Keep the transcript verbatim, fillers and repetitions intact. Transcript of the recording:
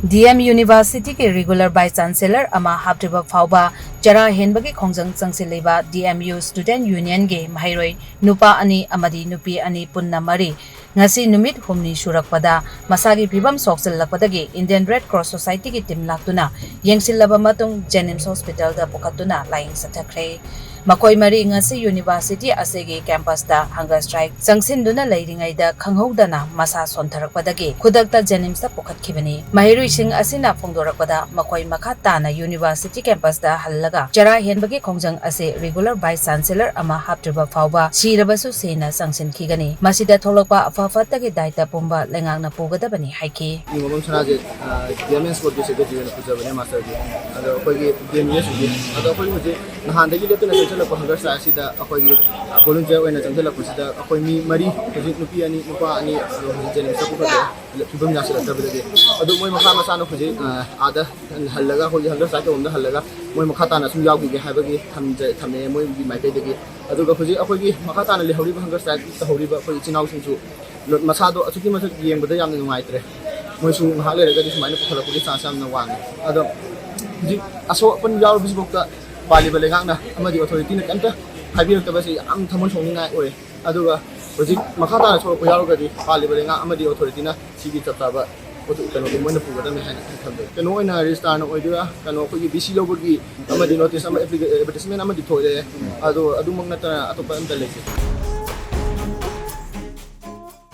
ꯗꯤ M ꯌꯨꯅꯤꯚꯔꯁꯤꯇꯤꯒꯤ regular vice chancellor ꯑꯃ ꯍꯥꯞꯇ꯭ꯔꯤꯕ ꯐꯥꯎꯕ ꯆꯔꯥ ꯍꯦꯟꯕꯒꯤ ꯈꯣꯡꯖꯪ ꯆꯪꯁꯤꯜꯂꯤꯕ ꯗꯤ ꯑꯦꯝ ꯌꯨ ꯁ꯭ꯇꯨꯗꯦꯟꯠ ꯌꯨꯅꯤꯌꯟꯒꯤ ꯃꯍꯩꯔꯣꯏ ꯅꯨꯄꯥ ꯑꯅꯤ ꯑꯃꯗꯤ ꯅꯨꯄꯤ ꯑꯅꯤ ꯄꯨꯟꯅ ꯃꯔꯤ ꯉꯁꯤ ꯅꯨꯃꯤꯠ ꯍꯨꯝꯅꯤ ꯁꯨꯔꯛꯄꯗ ꯃꯁꯥꯒꯤ ꯐꯤꯕꯝ ꯁꯣꯛꯆꯤꯜꯂꯛꯄꯗꯒꯤ ꯏꯟꯗꯤꯌꯟ ꯔꯦꯗ ꯀ꯭ꯔꯣꯁ ꯁꯣꯁꯥꯏꯇꯤꯒꯤ ꯇꯤꯝ ꯂꯥꯛꯇꯨꯅ ꯌꯦꯡꯁꯤꯜꯂꯕ ꯃꯇꯨꯡ ꯖꯦꯅꯤꯝꯁ ꯍꯣꯁꯄꯤꯇꯥꯜꯗ ꯄꯨꯈꯠꯇꯨꯅ ꯂꯥꯌꯦꯡ ꯆꯠꯊꯈ꯭ꯔꯦ꯫ ꯃꯈꯣꯏ ꯃꯔꯤ ꯉꯁꯤ ꯌꯨꯅꯤꯚꯔꯁꯤꯇꯤ ꯑꯁꯤꯒꯤ ꯀꯦꯝꯄꯁꯇ ꯍꯪꯒꯔ ꯁ꯭ꯇ꯭ꯔꯥꯏꯛ ꯆꯪꯁꯤꯟꯗꯨꯅ ꯂꯩꯔꯤꯉꯩꯗ ꯈꯪꯍꯧꯗꯅ ꯃꯁꯥ ꯁꯣꯟꯊꯔꯛꯄꯗꯒꯤ ꯈꯨꯗꯛꯇ ꯖꯦꯅꯤꯝꯁꯇ ꯄꯨꯈꯠꯈꯤꯕꯅꯤ꯫ ꯃꯍꯩꯔꯣꯏꯁꯤꯡ ꯑꯁꯤꯅ ꯐꯣꯡꯗꯣꯔꯛꯄꯗ ꯃꯈꯣꯏ ꯃꯈꯥ ꯇꯥꯅ ꯌꯨꯅꯤꯚꯔꯁꯤꯇꯤ ꯀꯦꯝꯄꯁꯇ ꯍꯜꯂꯒ ꯆꯔꯥ ꯍꯦꯟꯕꯒꯤ ꯈꯣꯡꯖꯪ ꯑꯁꯤ ꯔꯤꯒꯨꯂꯔ ꯚꯥꯏꯁ ꯆꯥꯟꯁꯦꯂꯔ ꯑꯃ ꯍꯥꯞꯇ꯭ꯔꯤꯕ ꯐꯥꯎꯕ ꯁꯤꯔꯕꯁꯨ ꯁꯦꯅ ꯆꯪꯁꯤꯟꯈꯤꯒꯅꯤ꯫ ꯃꯁꯤꯗ ꯊꯣꯛꯂꯛꯄ ꯑꯐ ꯐꯠꯇꯒꯤ ꯗꯥꯏꯇ ꯄꯨꯝꯕ ꯂꯩꯉꯥꯛꯅ ꯄꯨꯒꯗꯕꯅꯤ ꯍꯥꯏꯈꯤ꯫ ꯅꯤꯡꯉꯣꯝꯕꯝ ꯁꯅꯥꯁꯦ ꯗꯤ ꯑꯦꯝ ꯑꯦꯟ ꯁ꯭ꯀꯨꯜꯒꯤ ꯁꯦꯀ꯭ꯔꯦꯇꯔꯤ ꯑꯣꯏꯅ ꯄꯨꯖꯕꯅꯦ ꯃꯥꯁꯇꯔꯒꯤ꯫ ꯑꯗꯣ ꯑꯩꯈꯣꯏꯒꯤ ꯗꯤ ꯑꯦꯝ ꯌꯨ ꯑꯦꯁ ꯁꯤꯒꯤ꯫ ꯑꯗꯣ ꯑꯩꯈꯣꯏ ꯍꯧꯖꯤꯛ ꯅꯍꯥꯟꯗꯒꯤ ꯂꯦꯞꯇꯅ ꯆꯦꯟꯁꯤꯜꯂꯛꯄ ꯍꯪꯒꯔ ꯁ꯭ꯇ꯭ꯔꯥꯏꯛ ꯑꯁꯤꯗ ꯑꯩꯈꯣꯏꯒꯤ ꯚꯣꯂꯨꯟꯇꯤꯌꯔ ꯑꯣꯏꯅ ꯆꯪꯁꯤꯜꯂꯛꯄꯁꯤꯗ ꯑꯩꯈꯣꯏ ꯃꯤ ꯃꯔꯤ, ꯍꯧꯖꯤꯛ ꯅꯨꯄꯤ ꯑꯅꯤ, ꯅꯨꯄꯥ ꯑꯅꯤ, ꯑꯗꯣ ꯍꯧꯖꯤꯛ ꯖꯦꯅꯤꯝꯁꯇ ꯄꯨꯈꯠꯂꯦ꯫ ꯐꯤꯕꯝ ꯌꯥꯁꯤꯜꯂꯛꯇꯕꯗꯒꯤ꯫ ꯑꯗꯨ ꯃꯣꯏ ꯃꯈꯥ ꯃꯁꯥꯅ ꯍꯧꯖꯤꯛ, ꯑ, ꯑꯥꯗ ꯍꯜꯂꯒ, ꯑꯩꯈꯣꯏꯒꯤ ꯍꯪꯒꯔ ꯁ꯭ꯇ꯭ꯔꯥꯏꯛ ꯇꯧꯐꯝꯗ ꯍꯜꯂꯒ ꯃꯣꯏ ꯃꯈꯥ ꯇꯥꯅ ꯁꯨꯝ ꯌꯥꯎꯈꯤꯒꯦ ꯍꯥꯏꯕꯒꯤ ꯊꯝꯖ-, ꯊꯝꯃꯛꯑꯦ ꯃꯣꯏꯒꯤ ꯃꯥꯏꯀꯩꯗꯒꯤ꯫ ꯑꯗꯨꯒ ꯍꯧꯖꯤꯛ ꯑꯩꯈꯣꯏꯒꯤ ꯃꯈꯥ ꯇꯥꯅ ꯂꯩꯍꯧꯔꯤꯕ ꯍꯪꯒꯔ ꯁ꯭ꯇ꯭ꯔꯥꯏꯛ ꯇꯧꯍꯧꯔꯤꯕ ꯑꯩꯈꯣꯏ ꯏꯆꯤꯟ ꯏꯅꯥꯎꯁꯤꯡꯁꯨ ꯂꯣ-, ꯃꯁꯥꯗꯣ ꯑꯁꯨꯛꯀꯤ ꯃꯇꯤꯛ ꯌꯦꯡꯕꯗ ꯌꯥꯝꯅ ꯅꯨꯡꯉꯥꯏꯇ꯭ꯔꯦ꯫ ꯃꯣꯏꯁꯨ ꯉꯥꯏꯍꯥꯛ ꯂꯩꯔꯒꯗꯤ ꯁꯨꯃꯥꯏꯅ ꯄꯨꯈꯠꯂꯛꯄꯒꯤ ꯆꯥꯟꯁ ꯌꯥꯝꯅ ꯋꯥꯡꯉꯤ꯫ ꯑꯗꯣ ꯍꯧꯖꯤꯛ ꯑꯁꯣꯛ ꯑꯄꯟ ꯌꯥꯎꯔꯕꯁꯤꯐꯥꯎꯗ ꯄꯥꯜꯂꯤꯕ ꯂꯩꯉꯥꯛꯅ ꯑꯃꯗꯤ ꯑꯣꯊꯣꯔꯤꯇꯤꯅ ꯀꯩꯝꯇ ꯍꯥꯏꯕꯤꯔꯛꯇꯕꯁꯦ ꯌꯥꯝ ꯊꯃꯣꯏ ꯁꯣꯛꯅꯤꯡꯉꯥꯏ ꯑꯣꯏ꯫ ꯑꯗꯨꯒ ꯍꯧꯖꯤꯛ ꯃꯈꯥ ꯇꯥꯅ ꯁꯣꯛꯂꯛꯄ ꯌꯥꯎꯔꯒꯗꯤ ꯄꯥꯜꯂꯤꯕ ꯂꯩꯉꯥꯛ ꯑꯃꯗꯤ ꯑꯣꯊꯣꯔꯤꯇꯤꯅ ꯁꯤꯒꯤ ꯆꯞ ꯆꯥꯕ ꯄꯣꯠꯇꯨ ꯀꯩꯅꯣꯗꯨ ꯃꯣꯏꯅ ꯄꯨꯒꯗꯕꯅꯤ ꯍꯥꯏꯅ ꯑꯩꯅ ꯈꯟꯖꯩ꯫ ꯀꯩꯅꯣ ꯑꯣꯏꯅ ꯔꯦꯖꯤꯁꯇ꯭ꯔꯥꯔꯅ ꯑꯣꯏꯗꯣꯏꯔꯥ, ꯀꯩꯅꯣ ꯑꯩꯈꯣꯏꯒꯤ ꯚꯤ ꯁꯤ ꯂꯧꯕꯒꯤ ꯑꯃꯗꯤ ꯅꯣꯇꯤꯁ ꯑꯃ, ꯑꯦꯄ꯭ꯂꯤꯀꯦ-, ꯑꯦꯗꯚꯔꯇꯤꯁꯃꯦꯟ ꯑꯃꯗꯤ ꯊꯣꯛꯂꯛꯑꯦ꯫ ꯑꯗꯣ ꯑꯗꯨꯃꯛ ꯅꯠꯇꯅ ꯑꯇꯣꯞꯄ ꯑꯝꯇ ꯂꯩꯇꯦ꯫